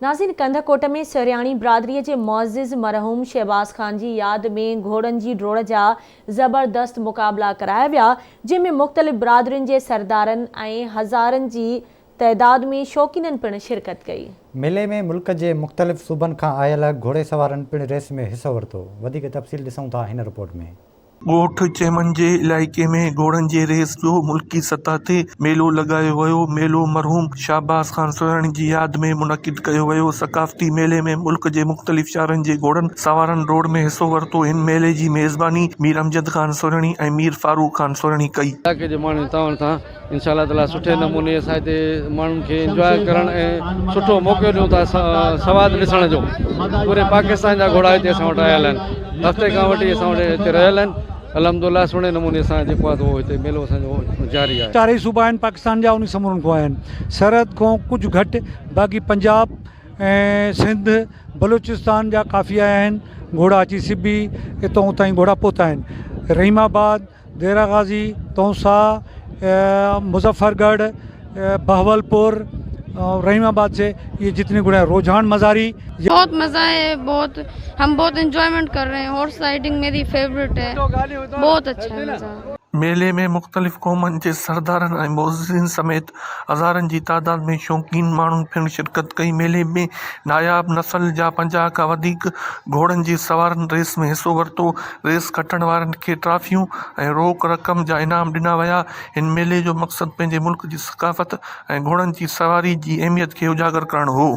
ناظرين ڪنڌڪوٽ ۾ سرياڻي برادري جي معزز مرحوم شهباز خان جي ياد ۾ گهوڙن جي ڊوڙ جا زبردست مقابلا ڪرايا ويا جنهن ۾ مختلف برادرين جي سردارن ۽ هزارن جي تعداد ۾ شوقينن پڻ شرڪت ڪئي. ميلي ۾ ملڪ جي مختلف صوبن کان آيل گهوڙيسوارن پڻ ريس ۾ حصو ورتو. وڌيڪ تفصيل ڏسون ٿا هن رپورٽ ۾. ڳوٺ چيمن جي علائقي ۾ گهوڙن جي ريس جو ملڪي سطح تي ميلو لڳايو ويو. ميلو مرحوم شهباز خان سهڻي جي ياد ۾ منعقد ڪيو ويو. ثقافتي ميلي ۾ ملڪ جي مختلف شهرن جي گهوڙن سوارن ڊوڙ ۾ حصو ورتو. هن ميلي جي ميزباني مير امجد خان سهڻي ۽ مير فاروق خان سهڻي ڪئي. علائقي جي ماڻهن جي تعاون سان انشاء الله تعالي سٺي نموني اسان هتي ماڻهن کي انجواء ڪرڻ ۽ سٺو موقعو ڏيون ٿا سواد ڏسڻ جو پوري پاڪستان جا گهوڙا هتي اسان وٽ آيل آهن هفتي کان وٺي اسان وٽ هتي رهيل آهن الحمد لله سهڻي نموني سان جيڪو آهي سو هتي ميلو اسان جو جاري آهي. چارئي صوبا آهن پاڪستان جا انهي سمورن کان آيا آهن سرحد کان ڪجهه گهٽ باقي پنجاب ۽ سنڌ بلوچستان جا ڪافي آيا آهن گهوڙا اچي سبي اتان اتان ئي گهوڙا پهتا آهن رحيم آباد ديره غازي، تونسا، مظفر ڳڙھ، بهاولپور، رحيم آباد سي يي جتني گهوڙا روجهاڻ مزاري. بهت مزا هي بهت هم بهت انجوائمينٽ ڪر رهي هين هورس رائيڊنگ ميري فيورٽ هي بهت اڇا هي مزا. ميلي ۾ مختلف قومن جي سردارن ۽ معززين سميت هزارن جي تعداد ۾ شوقين ماڻهن پڻ شرڪت ڪئي. ميلي ۾ ناياب نسل جا 50 کان وڌيڪ گهوڙن جي سوارن ريس ۾ حصو ورتو. ريس کٽڻ وارن کي ٽرافيون ۽ روڪ رقم جا انعام ڏنا ويا. هن ميلي جو مقصد پنهنجي ملڪ جي ثقافت ۽ گهوڙن جي سواري جي اهميت کي اجاگر ڪرڻ هو.